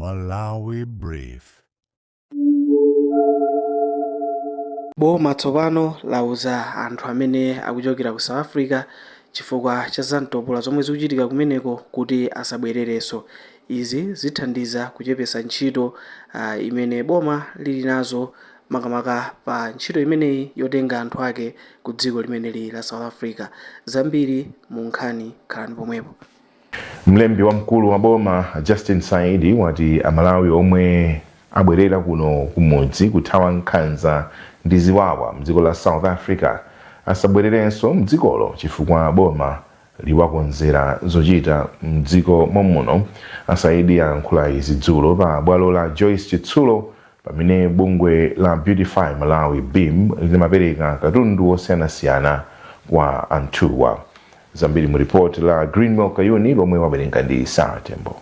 Malawi Brief. Boma tsopano lauza anthu amene akuchokera ku South Africa chifukwa cha zamtopola zomwe zikuchitika kumeneko kuti asabwererenso. Izi zithandiza kuchepesa ntchito imene boma lili nazo makamaka pa ntchito imeneyi yotenga anthu ake ku dziko limeneli la South Africa. Zambiri mu nkhani, khalani pomwepo. Mlembi wamkulu wa boma Justin Saidi wati Amalawi omwe abwerera kuno kumudzi kuthawa nkhanza ndi ziwawa mdziko la South Africa asabwererenso mdzikolo chifukwa boma liwakonzera zochita mdziko momuno. Asaidi ayankhula izi dzulo pa bwalo la Joyce Chitsulo pamene bungwe la Beautify Malawi, BEAM, limapereka katundu wosiyanasiyana kwa anthuwa. Zambiri mu ripoti la Greenwell Kayuni lomwe wawerenga ndi Sarah Tembo.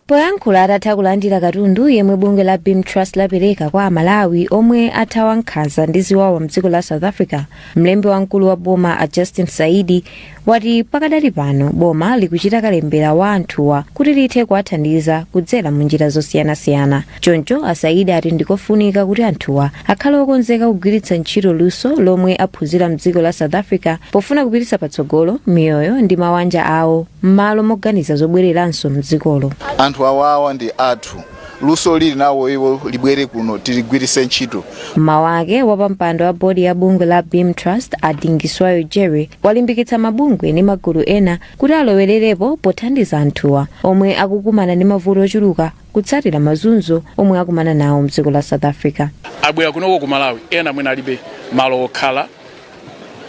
Poyankhula atatha kulandira katundu yemwe bungwe la BEAM Trust lapereka kwa Amalawi omwe athawa nkhanza ndi ziwawa mdziko la South Africa, mlembi wamkulu wa boma a Justin Saidi wati pakadali pano boma likuchita kalembera wa anthuwa kuti lithe kuwathandiza kudzera mu njira zosiyanasiyana. Choncho aSaidi ati ndikofunika kuti anthuwa akhale okonzeka kugwiritsa ntchito luso lomwe aphunzira mdziko la South Africa pofuna kupititsa patsogolo miyoyo ndi mawanja awo m'malo moganiza zobwereranso mdzikolo. Anthu awawa ndi athu, luso lili nawo iwo libwere kuno tiligwiritse ntchito. Mmawu ake, wapampando wa bodi ya bungwe la BEAM Trust a Dingiswayo Jerry walimbikitsa mabungwe ndi magulu ena kuti alowererepo pothandiza anthuwa omwe akukumana ndi mavuto ochuluka kutsatira mazunzo omwe akumana nawo mdziko la South Africa. Abwera kunoko ku Malawi, ena mwina alibe malo okhala,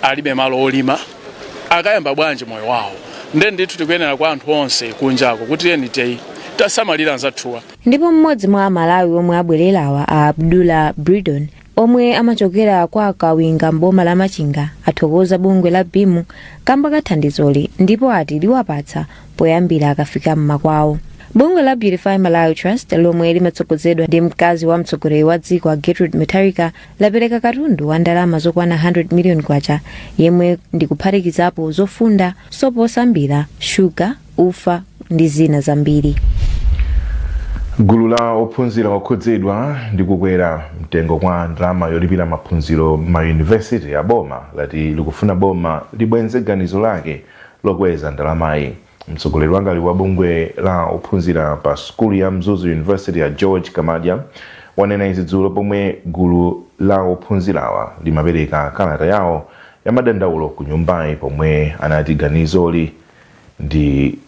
alibe malo olima, akayamba bwanji moyo wawo? Nde ndithu tikuyenera kwa anthu onse kunjako kuti eni teyi tasamalira anzathuwa. Ndipo mmodzi mwa Amalawi omwe abwererawa, a Abdullah Bridon, omwe amachokera kwa Kawinga mboma la Machinga, athokoza bungwe la BEAM kamba ka thandizoli ndipo ati liwapatsa poyambira akafika mmakwawo. Bungwe la Beautify Malawi Trust, lomwe limatsogozedwa ndi mkazi wa mtsogoleri wa dziko a Gertrude Mutharika, lapereka katundu wa ndalama zokwana 100 million kwacha yemwe ndikuphatikizapo zofunda, sopo osambira, shuga, ufa ndi zina zambiri. Gulu la ophunzira okhudzidwa ndi kukwera mtengo kwa ndalama yolipira maphunziro m'mayunivesiti a boma lati likufuna boma libwenze ganizo lake lokweza ndalamayi. Mtsogoleri wakale wa bungwe la ophunzira pa sukulu ya Mzuzu University ya George Kamadya wanena izi dzulo pomwe gulu la ophunzirawa limapereka kalata yawo ya madandaulo ku nyumbayi, pomwe anati ganizoli ndi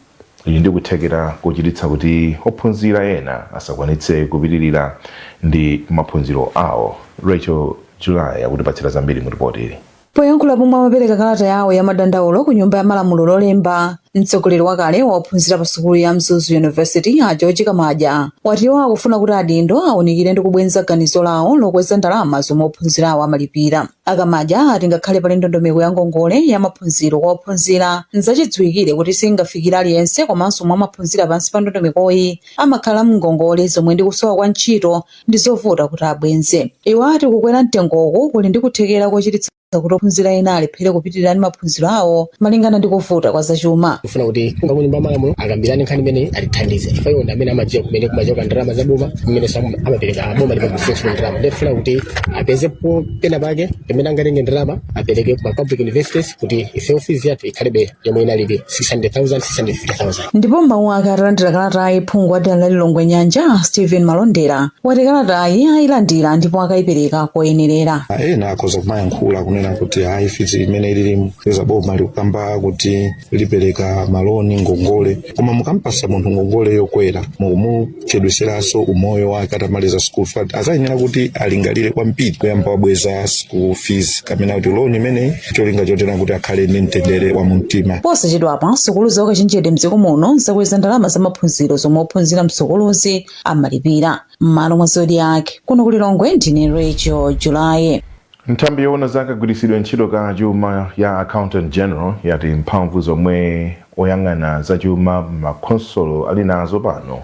lili ndi kuthekera kochititsa kuti ophunzira ena asakwanitse kupitirira ndi maphunziro awo. Rachel July akutipatsira zambiri mu ripoti ili. Poyankhula pomwe amapereka kalata yawo ya madandaulo ku Nyumba ya Malamulo Lolemba, mtsogoleri wakale wa ophunzira pa sukulu ya Mzuzu University a George Kamadya wati iwo akufuna kuti adindo awunikire ndi kubwenza ganizo lawo lokweza ndalama zomwe ophunzirawo amalipira. AKamadya ati ngakhale pali ndondomeko ya ngongole ya maphunziro kwa ophunzira, nzachidziwikire kuti singafikire aliyense, komanso omwe amaphunzira pansi pa ndondomekoyi amakhala mngongole zomwe ndi kusowa kwa ntchito ndi zovuta kuti abwenze. Iwo ati kukwera mtengoku kuli ndi kuthekera kochititsa kuti ophunzira ena alephere kupitirira ndi maphunziro awo malingana ndi kuvuta kwa zachuma. Kufuna kuti kunga ku Nyumba ya Malamulo akambirane nkhani imeneyi, atithandize, chifukwa iwo ndi amene amadziwa kumene kumachoka ndalama za boma, kumene amapereka boma limagwiritsa ntchito ndalama. Ndiye tifuna kuti apezepo pena pake pamene angatenge ndalama apereke kuma public universities kuti ife fees yathu ikhalebe yomwe inalili 600,000, 650,000. Ndipo mawu ake atalandira kalatayi, phungu wa dera la Lilongwe Nyanja Stephen Malondera wati kalatayi ayilandira ndipo akayipereka koyenerera. Ena akhoza kumayankhula kunena kuti hayi, fees imene ilili za boma likukamba kuti lipereka ma loan, ngongole, koma mukampasa munthu ngongole yokwera, mukumuchedweseranso umoyo wake. Atamaliza school fee azayenera kuti alingalire kwambiri kuyamba wabweza school fees kapena kuti loan imeneyi, cholinga chotera kuti akhale ndi mtendere wa mumtima. Posachedwapa sukulu za ukachenjede mdziko muno zakweza ndalama za maphunziro zomwe ophunzira msukuluzi amalipira. M'malo mwa Zodiak, kuno kuLilongwe, ndine Rachel Julaye. Nthambi yoona za kagwiritsidwe ntchito ka chuma ya Accountant General yati mphamvu zomwe oyang'ana zachuma m'makhonsolo ali nazo pano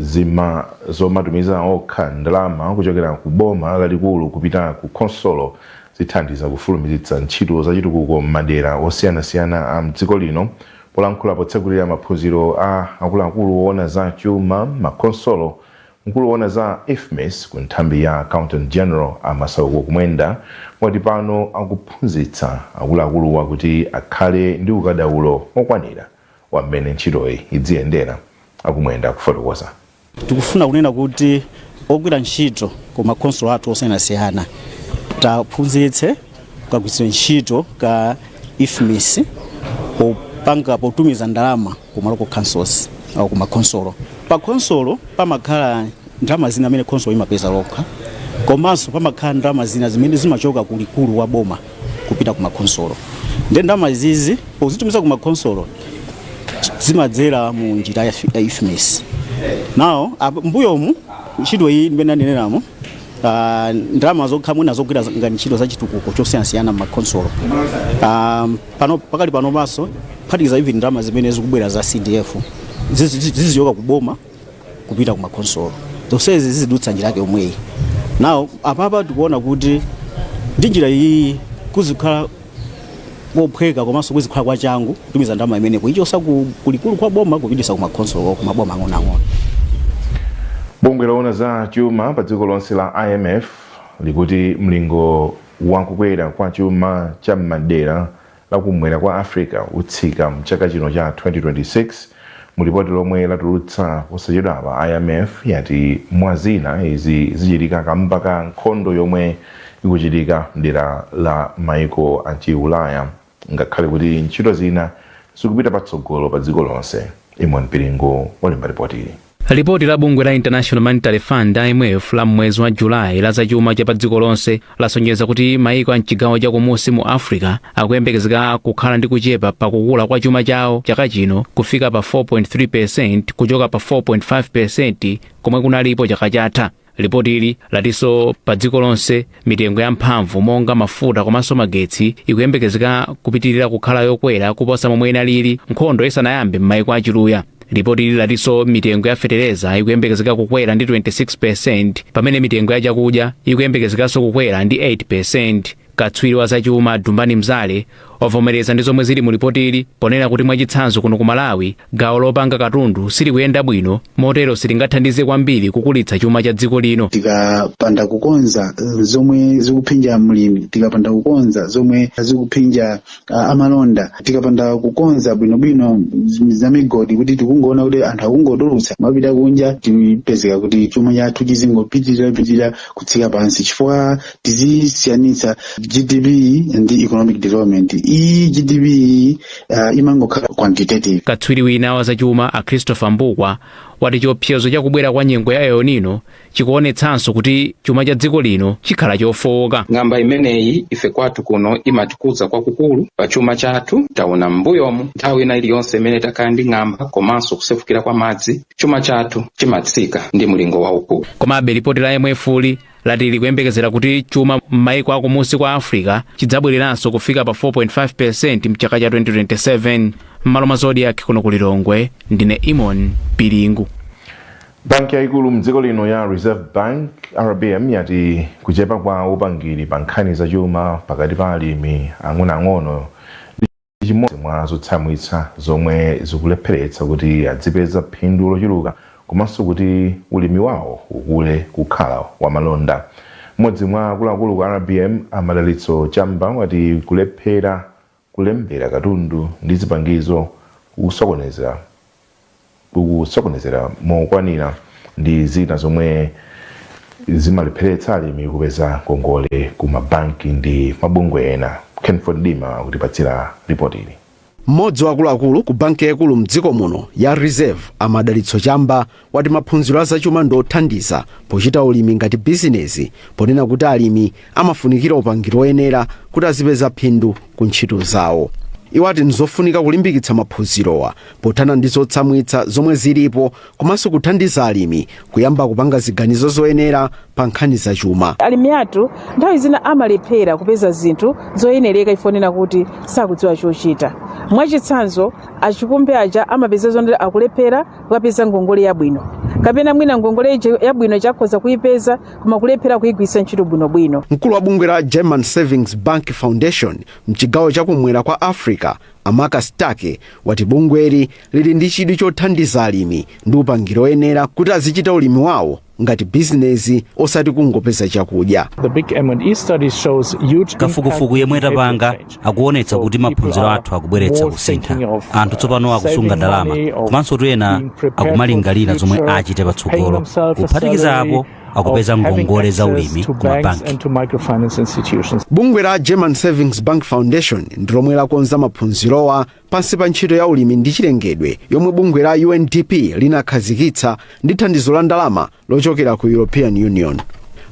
zima zomatumiza okha ndalama kuchokera ku boma lalikulu kupita ku khonsolo zithandiza kufulumizitsa ntchito zachitukuko m'madera osiyanasiyana a mdziko lino. Polankhula potsegulira maphunziro a akuluakulu woona za chuma makhonsolo, mkulu woona za IFMIS ku nthambi ya Accountant General, a Masauko Kumwenda, wati pano akuphunzitsa akuluakuluwa kuti akhale ndi ukadaulo okwanira wa mmene ntchitoyi idziyendera. Akumwenda kufotokoza. Tikufuna kunena kuti ogwira ntchito ku makhonsolo athu osiyanasiyana taphunzitse kagwiritsidwe ntchito ka IFMIS popanga, potumiza ndalama ku ma local councils au ku makhonsolo. Pa khonsolo pamakhala ndalama zina amene khonsolo imapeza lokha, komanso pamakhala ndalama zina zimene zimachoka ku likulu wa boma kupita ku makhonsolo. Ndi ndalama izizi pozitumiza ku makhonsolo zimadzera mu njira ya IFMIS. Now mbuyomu ntchito iyi imene aneneramo, ndalama zokha mwina zogwira ngati ntchito za chitukuko chosiyanasiyana m'makhonsolo, pano pakali pano maso phatikiza even ndalama zimene zikubwera za CDF zizichoka ku boma kupita ku makhonsolo, zonsezi zizidutsa njira yake yomweyi. Now apapa tikuona kuti ndi njira iyi kuzikhala kophweka komanso kuzikhala kwachangu kutumiza ndalama imene kuichosa kulikulu kwa boma kupitisa ku makhonsolo, ku maboma ang'onoang'ono. Bungwe loona za chuma pa dziko lonse la IMF likuti mlingo wa kukwera kwa chuma cha m'madera lakumwera kwa Africa utsika mchaka chino cha 2026. Mulipoti lomwe latulutsa posachedwapa, IMF yati mwazina izi zichitika kamba ka nkhondo yomwe ikuchitika mdera la maiko achiulaya, ngakhale kuti ntchito zina zikupita patsogolo pa dziko lonse. Imon Piringo walemba ripoti ili. Lipoti la bungwe la International Monetary Fund, IMF, la mwezi wa Julayi la zachuma cha pa dziko lonse lasonyeza kuti maiko a mchigawo chakumusi mu Africa akuyembekezeka kukhala ndi kuchepa pakukula kwa chuma chawo chaka chino kufika pa 4.3 kuchoka pa 4.5 komwe kunalipo chaka chatha. Lipoti ili latinso pa dziko lonse mitengo ya mphamvu monga mafuta komanso magetsi ikuyembekezeka kupitirira kukhala yokwera kuposa momwe inalili nkhondo isanayambe m'maiko achiluya. Lipoti ili latinso mitengo ya fetereza ikuyembekezeka kukwera ndi 26, pamene mitengo ya chakudya ikuyembekezekanso kukwera ndi 8. Katswiri wa zachuma Dumbani Mzale wavomereza ndi zomwe zili mu lipoti ili, ponena kuti mwachitsanzo kuno ku Malawi gawo lopanga katundu silikuyenda bwino, motero silingathandize kwambiri kukulitsa chuma cha dziko lino. Tikapanda kukonza zomwe zikuphinja mlimi, tikapanda kukonza zomwe zikuphinja amalonda, tikapanda kukonza bwinobwino za migodi, kuti tikungoona kuti anthu akungotulutsa mapita kunja, tipezeka kuti chuma chathu chizingopitirira kutsika pansi, chifukwa tizisiyanitsa GDP ndi economic development. Iyi GDP imangokhala quantitative. Katswiri wina wa zachuma a Christopher Mbukwa wati chiopsezo chakubwera kwa nyengo ya El Nino chikuonetsanso kuti chuma cha dziko lino chikhala chofowoka. Ng'amba imeneyi ife kwathu kuno imatikudza kwakukulu pa chuma chathu. Taona m'mbuyomu nthawi ina iliyonse imene takhala ndi ng'amba komanso kusefukira kwa madzi, chuma chathu chimatsika ndi mlingo waukulu. Komabe lipoti la IMF li lati likuyembekezera kuti chuma m'maiko akumusi kwa Africa chidzabwereranso kufika pa 4.5 mchaka cha 2027. M'malo mwa Zodiak kuno ku Lilongwe, ndine Imon Piringu. Banki yayikulu mdziko lino ya Reserve Bank, RBM, yati kuchepa kwa upangiri pa nkhani zachuma pakati pa alimi ang'onoang'ono ndi chimodzi mwa zotsamwitsa zomwe zikulepheretsa kuti adzipeza phindu lochuluka komanso kuti ulimi wawo ukule kukhala wamalonda. Mmodzi mwa akuluakulu ku RBM, Amadalitso Chamba, wati kulephera kulembera katundu ndi zipangizo kusokonezera mokwanira ndi zina zomwe zimalepheretsa alimi kupeza ngongole ku mabanki ndi mabungwe ena. Kenford Dima akutipatsira ripoti ili. Mmodzi wa akuluakulu ku banki yaikulu mdziko muno ya Reserve, Amadalitso Chamba, wati maphunziro a zachuma ndi othandiza pochita ulimi ngati bizinezi, ponena kuti alimi amafunikira upangiri oyenera kuti azipeza phindu ku ntchito zawo. Iwo ati nzofunika kulimbikitsa maphunzirowa pothana ndi zotsamwitsa zomwe zilipo komanso kuthandiza alimi kuyamba kupanga ziganizo zoyenera pa nkhani zachuma. Alimi athu nthawi zina amalephera kupeza zinthu zoyenereka ifonena kuti sakudziwa chochita. Mwachitsanzo, achikumbe aja amapeza zonena akulephera kukapeza ngongole yabwino, kapena mwina ngongole yabwino chakhoza kuyipeza koma kulephera kuyigwiritsa ntchito bwinobwino. Mkulu wa bungwe la German Savings Bank Foundation mchigawo chakumwera kwa Africa, A Marcus Take wati bungweli lili ndi chidwi chothandiza alimi ndi upangiri oyenera kuti azichita ulimi wawo ngati bizinezi, osati kungopeza chakudya. Kafukufuku yemwe tapanga akuonetsa kuti maphunziro athu akubweretsa kusintha. Anthu tsopano akusunga ndalama, komanso ena akumalingalira zomwe achite patsogolo. Kuphatikiza apo, akupeza ngongole za ulimi ku mabanki. Bungwe la German Savings Bank Foundation ndi lomwe lakonza maphunzirowa pansi pa ntchito ya ulimi ndi chilengedwe yomwe bungwe la UNDP linakhazikitsa ndi thandizo la ndalama lochokera ku European Union.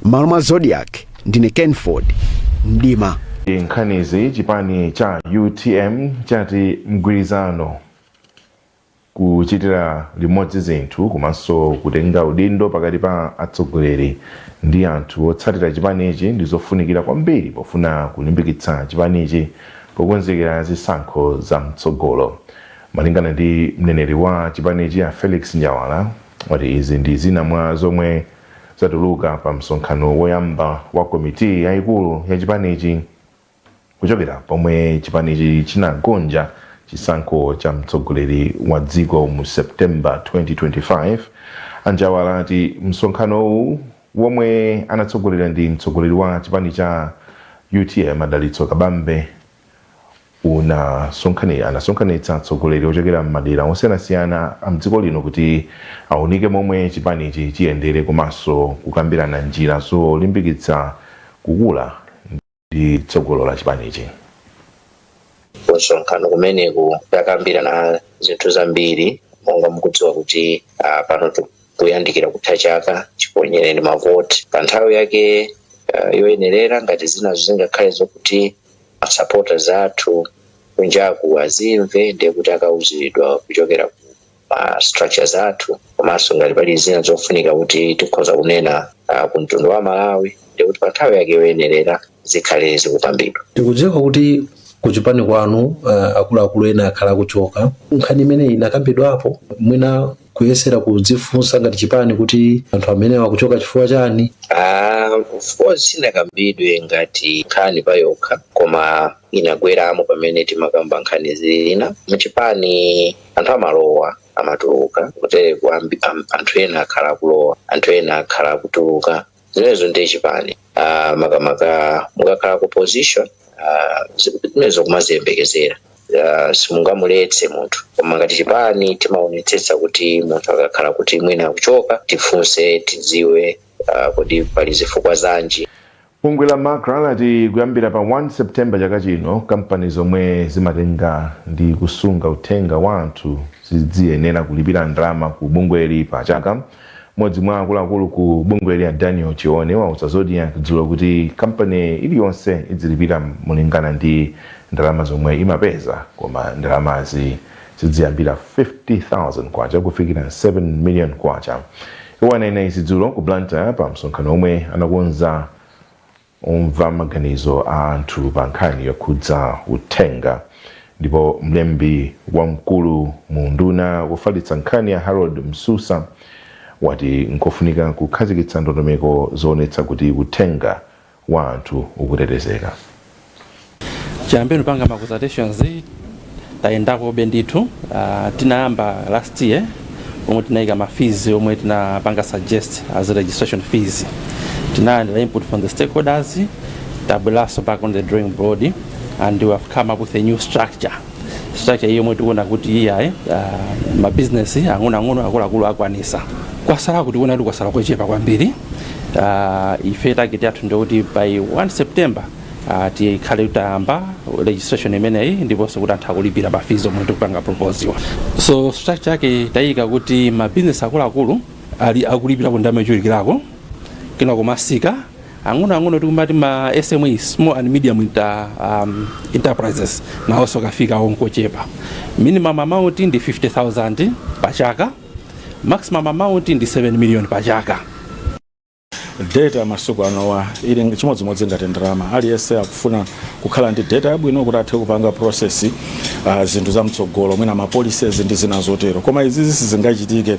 M'malo mwa Zodiak, ndine Kenford Mdima. Nkhanizi, chipani cha UTM chati mgwirizano, kuchitira limodzi zinthu komanso kutenga udindo pakati pa atsogoleri ndi anthu otsatira chipanichi ndi zofunikira kwambiri pofuna kulimbikitsa chipanichi pokonzekera zisankho za mtsogolo. Malingana ndi mneneri wa chipanichi a Felix Njawala, wati izi ndi zina mwa zomwe zatuluka pa msonkhano woyamba wa komiti yayikulu ya chipanichi kuchokera pomwe chipanichi chinagonja chisankho cha mtsogoleri wa dziko mu September 2025. A Njawala ati msonkhanowu, womwe anatsogolera ndi mtsogoleri wa chipani cha UTM Adalitso Kabambe, anasonkhanitsa atsogoleri ochokera m'madera osiyanasiyana a mdziko lino kuti aunike momwe chipanichi chiyendere komanso kukambirana njira zolimbikitsa kukula ndi tsogolo la chipanichi. Msonkhano kumeneku takambirana zinthu zambiri. Monga mukudziwa kuti pano tikuyandikira kutha chaka, chiponyereni mavoti pa nthawi yake yoyenerera. Ngati zinazo zingakhale zokuti masupporters athu kunjaku azimve, ndiye kuti akauziridwa kuchokera ku ma structures athu. Komanso ngati pali zina zofunika kuti tikhoza kunena ku mtundu wa Malawi, ndiye kuti pa nthawi yake yoyenerera zikhale zikukambidwa. Tikudziwa kuti kuchipani kwanu akuluakulu ena akhala akuchoka. Nkhani imeneyi inakambidwapo, mwina kuyesera kudzifunsa ngati chipani kuti anthu amene akuchoka chifukwa chani? Of course sinakambidwe ngati nkhani payokha, koma inagweramo pamene timakamba nkhani zina. Muchipani anthu amalowa, amatuluka. Kutere anthu ena akhala akulowa, anthu ena akhala akutuluka. Zimenezo ndiye chipani. Makamaka mukakhala ku opposition, zimenezo kumaziyembekezera. Simungamuletse munthu, koma ngati chipani timaonetsetsa kuti munthu akakhala kuti mwina akuchoka, tifunse, tidziwe kodi pali zifukwa zanji. Bungwe la MACRA lati kuyambira pa 1 September chaka chino, kampani zomwe zimatenga ndi kusunga uthenga wa anthu zidziyenera kulipira ndalama ku bungweli pa chaka. Mmodzi mwa akuluakulu ku bungweli a Daniel Chione wauza Zodiak dzulo kuti kampani iliyonse idzilipira molingana ndi ndalama zomwe imapeza, koma ndalamazi zidziyambira 50,000 kwacha kufikira 7 million kwacha. Iwo anena izi dzulo ku Blantyre pa msonkhano omwe anakonza omva maganizo a anthu pa nkhani yokhudza uthenga. Ndipo mlembi wamkulu mu unduna wofalitsa nkhani ya Harold Msusa wati nkofunika kukhazikitsa ndondomeko zoonetsa kuti uthenga wa anthu ukutetezeka. Chiyambeni panga ma consultations, tayendakobe ndithu. Tinayamba last year omwe tinayika ma fees omwe tinapanga suggest as registration fees. Tinalandira input from the stakeholders. Tabweranso back on the drawing board and we have come up with a new structure. Structure iyo yomwe tikuona kuti iyayi, ma business ang'onoang'ono, akuluakulu akwanisa. Kwasala kuti kuona kuti kwasala kochepa kwambiri. Ife target yathu ndikuti by 1 September tikhale tayamba registration imeneyi ndiponso kuti anthu akulipira ma fees omwe tikupanga propose. So structure yake tayika kuti ma business akuluakulu ali akulipira ku ndalama yochulukirako, kena kumasika ang'onoang'ono, tikumati ma SME, small and medium enterprises, nawonso kafika onkochepa. Minimum amount ndi 50,000 pa chaka, maximum amount ndi 7 million pa chaka. Data masiku anowa ili chimodzimodzi ngati ndalama. Aliyense akufuna kukhala ndi data yabwino kuti athe kupanga process zinthu zamtsogolo, mwina ma policies ndi zina zotero. Koma izizi sizingachitike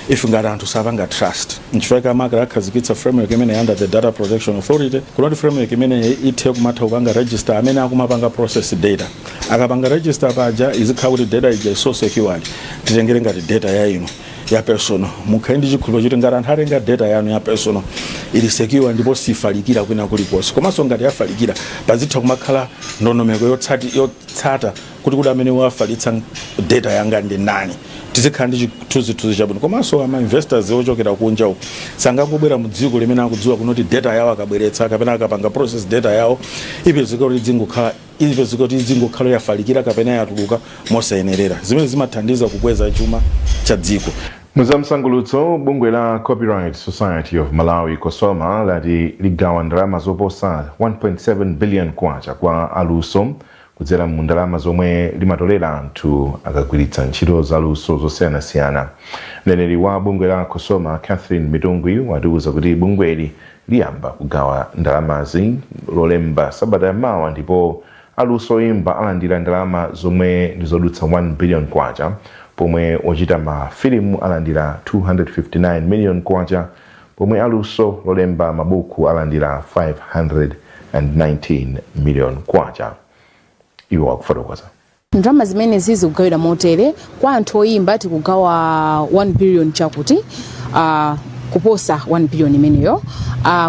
if ngati anthu sapanga trust. Nchifukwa MACRA akhazikitsa framework imene under the Data Protection Authority, kunoti framework imene ithe kumatha kupanga register amene akumapanga process data. Akapanga register paja, izikhala kuti data ija is so secured. Titengere ngati data ya ino ya personal, mukhale ndi chikhulupiriro choti ngati anthu atenga data yanu ya personal, ili secure ndipo sifalikira kwina kulikonse. Komanso ngati yafalikira, pazitha kumakhala ndondomeko yotsata kuti amene wafalitsa data yanga ndi nani. Tizikhala ndi chithunzithunzi chabwino. Komanso ama investors ochokera kunja uku sangangobwera mu dziko limene akudziwa kunoti data yawo akabweretsa kapena akapanga process data yawo, ipezeka kuti izingokhala yafalikira kapena yatuluka mosayenerera, zimene zimathandiza kukweza chuma cha dziko. Muzamsangulutso, bungwe la Copyright Society of Malawi, COSOMA, lati ligawa ndalama zoposa 1.7 billion kwacha kwa aluso kudzera mu ndalama zomwe limatolera anthu akagwiritsa ntchito zaluso zosiyanasiyana. Mneneri wa bungwe la COSOMA, Catherine Mitungwi, watiuza kuti bungweli liyamba kugawa ndalamazi Lolemba sabata yamawa, ndipo aluso oyimba alandira ndalama zomwe ndi zodutsa 1 billion kwacha, pomwe ochita mafilimu alandira 259 million kwacha, pomwe aluso lolemba mabuku alandira 519 million kwacha. Iwo akufotokoza. Ndalama zimene zikugawira motere: kwa anthu oyimba tikugawa 1 billion chakuti, kuposa 1 billion imeneyo.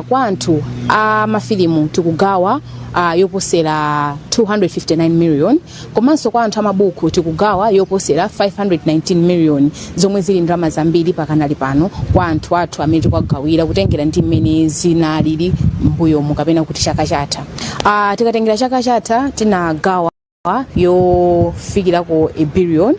Kwa anthu a mafilimu tikugawa yoposera 259 million, komanso kwa anthu amabuku tikugawa yoposera 519 million, zomwe zili ndalama zambiri pakanali pano kwa anthu athu amene tikuwagawira, kutengera ndi mmene zinalili mbuyomu kapena kuti chaka chatha. Tikatengera chaka chatha, tinagawa yofikirako a billion.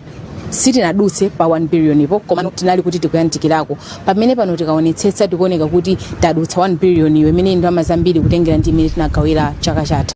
Sitinadutse pa 1 billion ipo, koma tinali kuti tikuyandikirako. Pamene pano tikaonetsetsa, tikuoneka kuti tadutsa 1 billion iyo, imene ndalama zambiri kutengera ndi imene tinagawira chaka chatha.